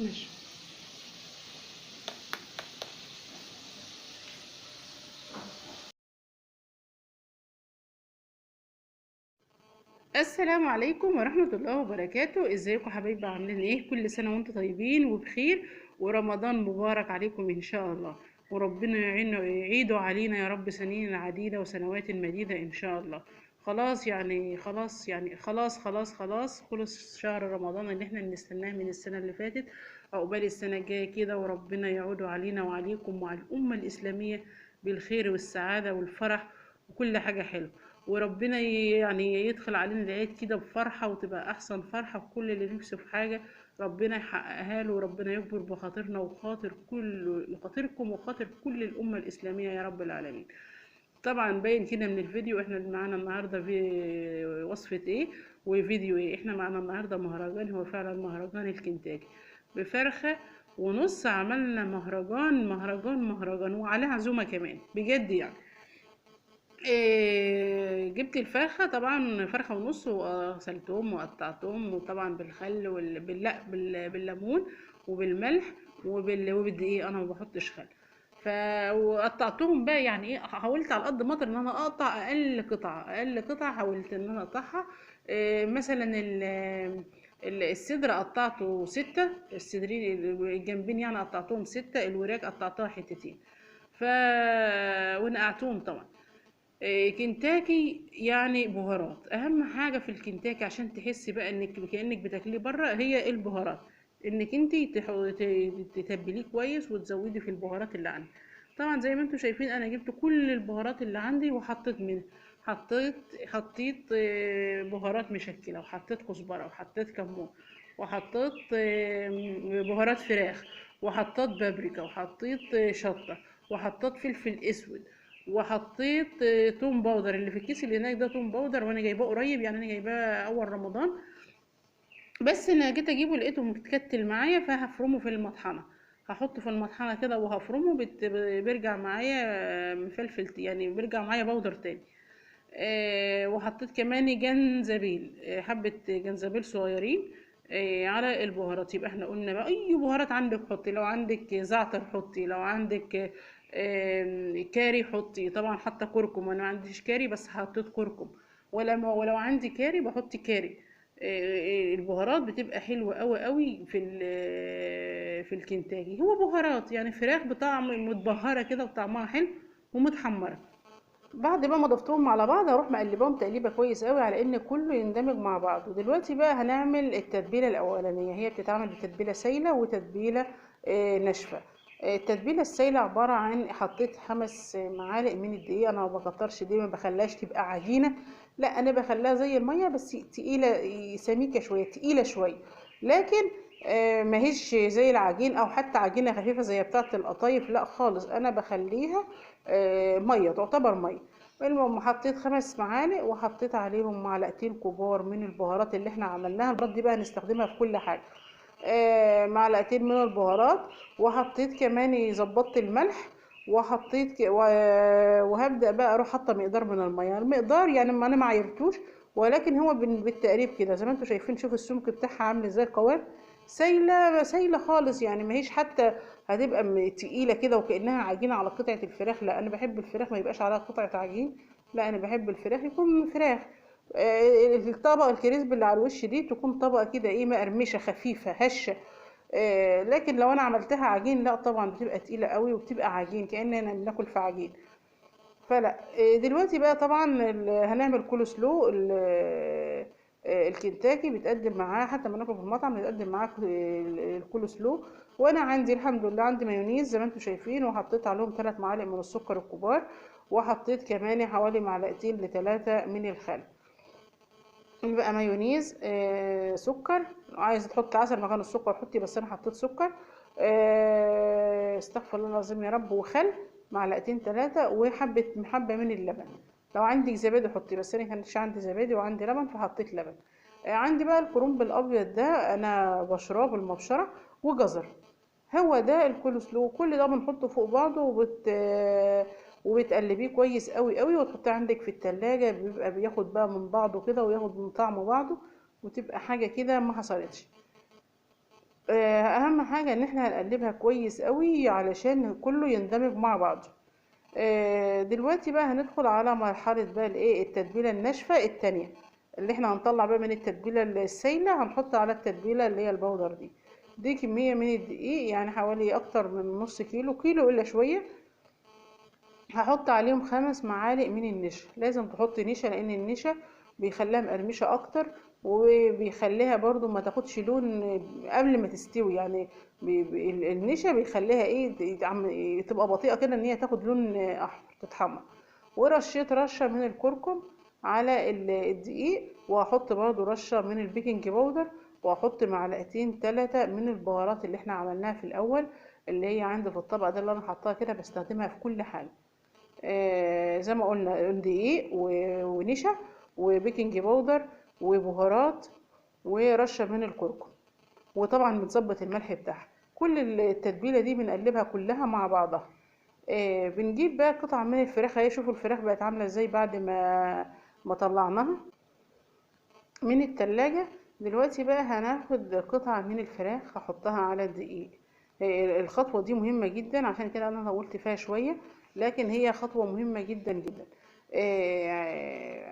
ماشي. السلام عليكم ورحمة الله وبركاته. ازيكم حبايبي، عاملين ايه؟ كل سنة وانتم طيبين وبخير، ورمضان مبارك عليكم ان شاء الله، وربنا يعيده علينا يا رب سنين عديدة وسنوات مديدة ان شاء الله. خلاص يعني، خلاص يعني، خلاص خلاص خلاص، خلص شهر رمضان اللي احنا بنستناه من السنة اللي فاتت، عقبال السنة الجاية كده، وربنا يعوده علينا وعليكم وعلى الأمة الإسلامية بالخير والسعادة والفرح وكل حاجة حلوة، وربنا يدخل علينا العيد كده بفرحة، وتبقى أحسن فرحة في كل اللي نفسه في حاجة ربنا يحققها له، وربنا يكبر بخاطرنا وخاطر كل خاطركم وخاطر كل الأمة الإسلامية يا رب العالمين. طبعا باين كده من الفيديو احنا معانا النهارده في وصفة ايه وفيديو ايه. احنا معانا النهارده مهرجان، هو فعلا مهرجان الكنتاكي بفرخة ونص، عملنا مهرجان مهرجان مهرجان وعليه عزومة كمان بجد يعني. إيه، جبت الفرخة طبعا فرخة ونص، وغسلتهم وقطعتهم، وطبعا بالخل بالليمون وبالملح وبالدقيق، انا ما بحطش خل. وقطعتهم بقى يعني ايه، حاولت على قد ما اقدر ان انا اقطع اقل قطعه، اقل قطعه حاولت ان انا اقطعها. إيه، مثلا الصدر قطعته 6، الصدرين الجنبين يعني قطعتهم 6، الوراك قطعتها حتتين، ونقعتهم طبعا. إيه، كنتاكي يعني بهارات، اهم حاجة في الكنتاكي عشان تحسي بقى انك كانك بتاكليه بره هي البهارات، انك انتي تتبليه كويس وتزودي في البهارات اللي عندك. طبعا زي ما انتم شايفين انا جبت كل البهارات اللي عندي وحطيت منها، حطيت بهارات مشكلة، وحطيت كزبره، وحطيت كمون، وحطيت بهارات فراخ، وحطيت بابريكا، وحطيت شطه، وحطيت فلفل اسود، وحطيت توم powder اللي في الكيس اللي هناك ده، توم powder وانا جايباه قريب، يعني انا جايباه اول رمضان، بس انا جيت اجيبه لقيته متكتل معايا، فهفرمه في المطحنه، هحطه في المطحنه كده وهفرمه، بيرجع معايا مفلفل، يعني بيرجع معايا powder تاني. وحطيت كمان جنزبيل، حبه جنزبيل صغيرين، على البهارات. يبقى احنا قلنا بقى اي بهارات عندك حطي، لو عندك زعتر حطي، لو عندك كاري حطي، طبعا حتى كركم، انا ما عنديش كاري بس حطيت كركم، ولو عندي كاري بحط كاري. البهارات بتبقى حلوة قوي قوي في الكنتاكي، هو بهارات يعني فراخ بطعم متبهره كده وطعمها حلو ومتحمره. بعد بقى ما ضفتهم على بعض هروح مقلباهم تقليبه كويس قوي على ان كله يندمج مع بعض. ودلوقتي بقى هنعمل التتبيله الاولانية، هي بتتعمل بتتبيله سايله وتتبيله ناشفة. التتبيله السايله عبارة عن حطيت 5 معالق من الدقيق، انا ما بكترش دي، ما بخليهاش تبقى عجينه، لا انا بخليها زي المية بس تقيلة، سميكة شوية، تقيلة شوية، لكن ماهيش زي العجين او حتى عجينه خفيفة زي بتاعه القطايف، لا خالص، انا بخليها مية، تعتبر مية. المهم حطيت 5 معالق وحطيت عليهم معلقتين كبار من البهارات اللي احنا عملناها، البهارات دي بقى هنستخدمها في كل حاجة. معلقتين من البهارات، وحطيت كمان ظبطت الملح، وحطيت وهبدأ بقى اروح حاطه مقدار من المية، المقدار يعني ما انا ما عيرتوش، ولكن هو بالتقريب كده زي ما انتم شايفين. شوفوا السمك بتاعها عامل ازاي، القوام سايله سايله خالص، يعني ما هيش حتى هتبقى تقيلة كده وكانها عجينه على قطعه الفراخ، لا انا بحب الفراخ ما يبقاش عليها قطعه عجين، لا انا بحب الفراخ يكون فراخ. الطبقة الكريسبي اللي على الوش دي تكون طبقه كده ايه، مقرمشه خفيفة هشه، لكن لو انا عملتها عجين لا طبعا بتبقى تقيلة قوي وبتبقى عجين كاننا بناكل في عجين، فلا. دلوقتي بقى طبعا هنعمل كول سلو. الكنتاكي بيتقدم معاه، حتى ما ناكل في المطعم بيتقدم معاه الكول سلو. وانا عندي الحمد لله عندي مايونيز زي ما انتم شايفين، وحطيت عليهم 3 معالق من السكر الكبار، وحطيت كمان حوالي معلقتين ل3 من الخل. يبقى مايونيز، سكر، عايزه تحط عسل مكان السكر حطي، بس انا حطيت سكر، استغفر الله العظيم يا رب، وخل معلقتين 3، وحبه حبه من اللبن. لو عندك زبادي حطي، بس انا كانش عندي زبادي وعندي لبن فحطيت لبن. عندي بقى الكرنب الابيض ده انا بشراه بالمبشره، وجزر، هو ده الكول سلو. كل ده بنحطه فوق بعضه وبتقلبيه كويس قوي قوي، وتحطيه عندك في التلاجة، بيبقى بياخد بقى من بعضه كده وياخد من طعم بعضه، وتبقى حاجة كده ما حصلتش. اهم حاجة ان احنا هنقلبها كويس قوي علشان كله يندمج مع بعضه. دلوقتي بقى هندخل على مرحلة بقى الايه التتبيله الناشفه التانية اللي احنا هنطلع بقى من التتبيله السايله، هنحط على التتبيله اللي هي البودر دي. دي كمية من الدقيق يعني حوالي اكتر من نص كيلو، كيلو الا شوية. هحط عليهم 5 معالق من النشا. لازم تحطي نشا لان النشا بيخليها مقرمشه اكتر، وبيخليها برضو ما تاخدش لون قبل ما تستوي. يعني النشا بيخليها ايه تبقى بطيئه كده ان هي تاخد لون احمر تتحمر. ورشيت رشه من الكركم على الدقيق، وهحط برضو رشه من ال baking powder، وهحط معلقتين 3 من البهارات اللي احنا عملناها في الاول اللي هي عندي في الطبق ده اللي انا حطاها كده، بستخدمها في كل حاجة. زي ما قلنا دقيق ونشا و baking powder وبهارات ورشه من الكركم، وطبعا بنظبط الملح بتاعها. كل التتبيله دي بنقلبها كلها مع بعضها. بنجيب بقى قطعه من الفراخ اهي، شوفوا الفراخ بقت عامله ازاي بعد ما طلعناها من التلاجة. دلوقتي بقى هناخد قطعه من الفراخ هحطها على الدقيق. الخطوة دي مهمة جدا، عشان كده انا طولت فيها شوية، لكن هي خطوة مهمة جدا جدا.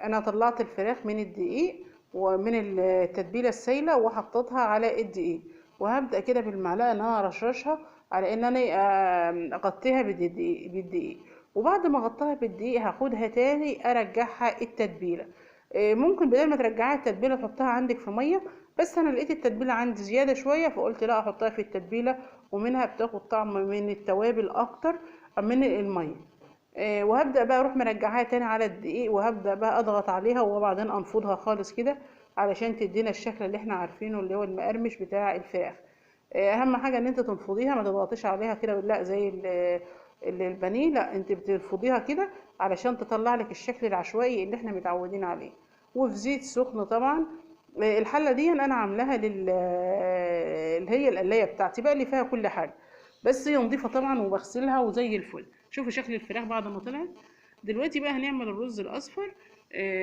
انا طلعت الفراخ من الدقيق ومن التتبيله السايله وحطيتها على الدقيق، وهبدا كده بالمعلقه ان انا ارشرشها على ان انا اغطيها بالدقيق. وبعد ما اغطيها بالدقيق هاخدها تاني ارجعها التتبيله. ممكن بدل ما ترجعها التتبيله تحطها عندك في مية، بس انا لقيت التتبيله عندي زيادة شوية فقلت لا احطها في التتبيله، ومنها بتاخد طعم من التوابل اكتر من المية. وهبدا بقى اروح مرجعها تاني على الدقيق، وهبدا بقى اضغط عليها وبعدين انفضها خالص كده علشان تدينا الشكل اللي احنا عارفينه اللي هو المقرمش بتاع الفراخ. اهم حاجة ان انت تنفضيها، ما تضغطيش عليها كده لا زي البانيه، لا انت بتنفضيها كده علشان تطلع لك الشكل العشوائي اللي احنا متعودين عليه. وفي زيت سخن طبعا. الحلة دي انا عاملاها اللي هي القلايه بتاعتي بقى اللي فيها كل حاجة، بس هي نظيفة طبعا وبغسلها وزي الفل. شوفوا شكل الفراخ بعد ما طلعت. دلوقتي بقى هنعمل الرز الاصفر.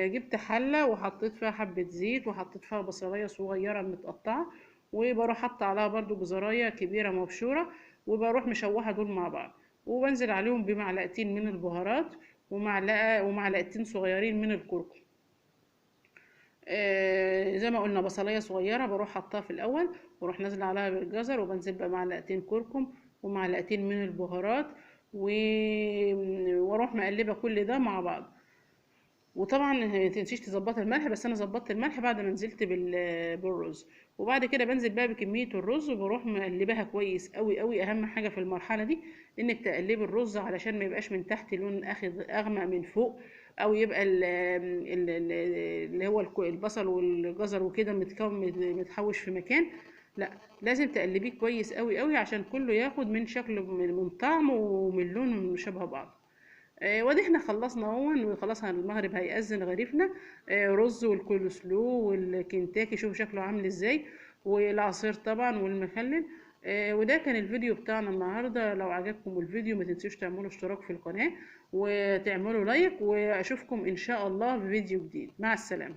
جبت حله وحطيت فيها حبه زيت، وحطيت فيها بصلايه صغيرة متقطعه، وبروح حاطه عليها برده جزرايه كبيرة مبشوره، وبروح مشوحه دول مع بعض، وبنزل عليهم بمعلقتين من البهارات ومعلقة ومعلقتين صغيرين من الكركم. زي ما قلنا بصلايه صغيرة بروح حطها في الاول، واروح نازله عليها بالجزر، وبنزل بقى معلقتين كركم ومعلقتين من البهارات، واروح مقلبه كل ده مع بعض. وطبعا ما تنسيش تظبطي الملح، بس انا ظبطت الملح بعد ما نزلت بالرز. وبعد كده بنزل بقى بكمية الرز وبروح مقلباها كويس قوي قوي. اهم حاجة في المرحلة دي انك تقلبي الرز علشان ما يبقاش من تحت لون اخد اغمق من فوق، او يبقى اللي هو البصل والجزر وكده متحوش في مكان. لا لازم تقلبيه كويس قوي قوي عشان كله ياخد من شكله من طعمه ومن لونه شبه بعض. وادي احنا خلصنا اهو، وخلاص المغرب هيأذن غريفنا. رز والكولسلو والكنتاكي، شوفوا شكله عامل ازاي، والعصير طبعا والمخلل. وده كان الفيديو بتاعنا النهارده. لو عجبكم الفيديو ما تنسوش تعملوا اشتراك في القناة وتعملوا لايك، واشوفكم ان شاء الله في فيديو جديد. مع السلامة.